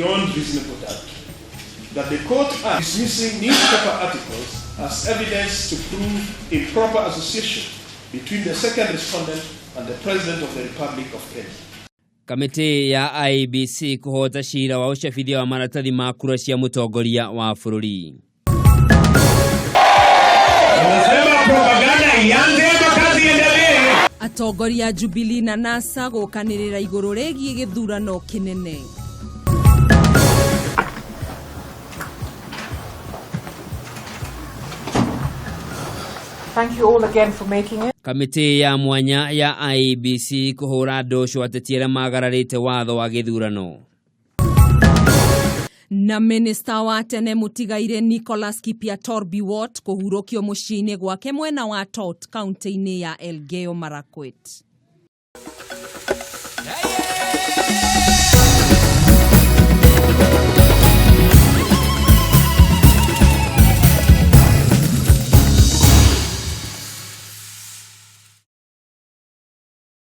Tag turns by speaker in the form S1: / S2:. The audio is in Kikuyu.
S1: Beyond reasonable doubt that the court are dismissing newspaper articles as evidence to prove improper association between the second respondent and the President of the Republic of Kenya.
S2: Kamĩtĩ ya IEBC kũhoota cira wa ũcabithia wa maratathi ma kura cia mũtongoria wa bũrũri.
S3: Unasema propaganda ianze ama kazi iendelee?
S4: Atongoria a Jubilee na NASA gũkanĩrĩra igũrũ rĩgiĩ gĩthurano kĩnene.
S5: Thank you all again for making it.
S2: Kamĩtĩ ya mwanya ya IEBC kũhũra ndũcũ ateti arĩa magararĩte watho wa gĩthurano.
S4: Na minista wa tene mũtigaire Nicholas Kipyator Biwott kũhurũkio mũciĩ-inĩ gwake mwena wa Tot kaunti-inĩ ya Elgeyo Marakwet.